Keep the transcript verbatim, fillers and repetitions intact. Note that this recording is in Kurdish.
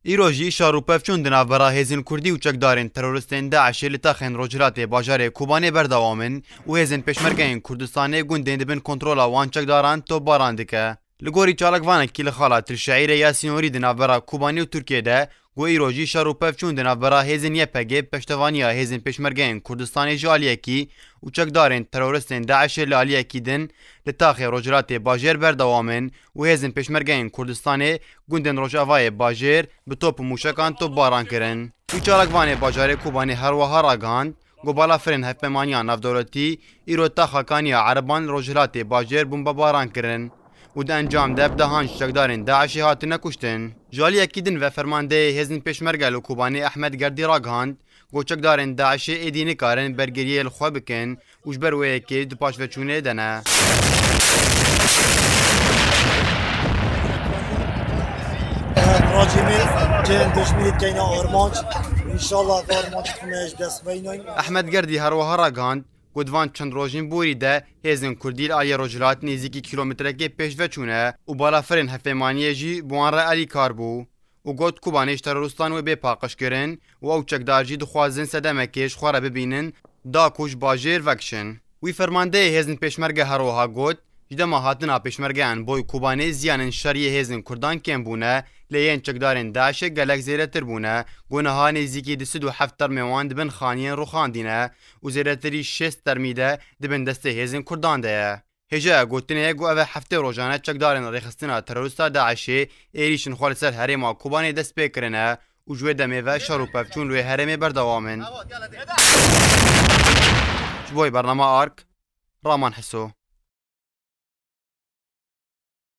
Îro jî şar û pevçûn di navbera hêzên Kurdî û çekdarên teroristên DAIŞê li taxên rojhilatê bajarê Kobanê berdewam in û hêzên Pêşmergeyên Kurdistanê gundên di bin kontrola wan çekdaran topbaran dike. Li gorî çalakvanekî li xala Til Şeîrê ya sînorî di navbera Kobanê û Tirkiyê de, got îro jî şar û pevçûn di navbera hêzên Y P G bi peştevaniya hêzên Pêşmergeyên Kurdistanê ji aliyekî û çekdarên teroristên DAIŞê li aliyekî din li taxê rojhilatê bajêr berdewam in û hêzên Pêşmergeyên Kurdistanê gundên Rojavayê bajêr bi top û mûşekan topbaran kirin. Wî çalakvanê bajarê Kobanê her wiha ragihand, got balafirên hevpeymaniya navdewletî îro taxa Kaniya Ereban li rojhilatê bajêr bombebaran kirin û di encam de bi dehan ji çekdarên DAIŞê hatine kuştin. Ji aliyekî din ve fermandeyê hêzên Pêşmerge li Kobanê Ehmed Gerdî ragihand, got çekdarên DAIŞê êdî nikarin bergiriyê li xwe bikin û ji ber wê yekê di paşveçûnê de ne. Racî me cihên dijminî dikeyne armanc. Înşallah ev armanc dixume ji dest beynin. Ehmed Gerdî her wiha ragihand, got van çend rojên borî de hêzên Kurdî li aliyê rojhilat nêzîkî kîlometrekê pêşve çûne û balafirên hevpeymaniyê jî bi wan re alîkar bû û got Kobanê ji teroristan wê bê paqijkirin û ew çekdar jî dixwazin sedemekê ji xwe re bibînin da ku ji bajêr vekişin. Wî fermandeyê hêzên Pêşmerge her wiha got, ji dema hatina Pêşmergeyan bo Kobanê ziyanên şeriyê hêzên Kurdan kêm bûne, lê yên çekdarên DAIŞê gelek zêdetir bûne, ku niha nêzîkî du sed û heft termê wan di bin xaniyên rûxandî ne û zêdetirî şêst termî de di bin destê hêzên Kurdan de ye. Hêja gotinê ye ku ev e heftê rojan e çekdarên rêxistina terorîsta DAIŞê êrîşên xwe li ser herêma Kobanê dest pê kirine û ji wê demê ve şer û pevçûn li wê herêmê berdewam in. Ji bo bernama Ark, Raman Hiso.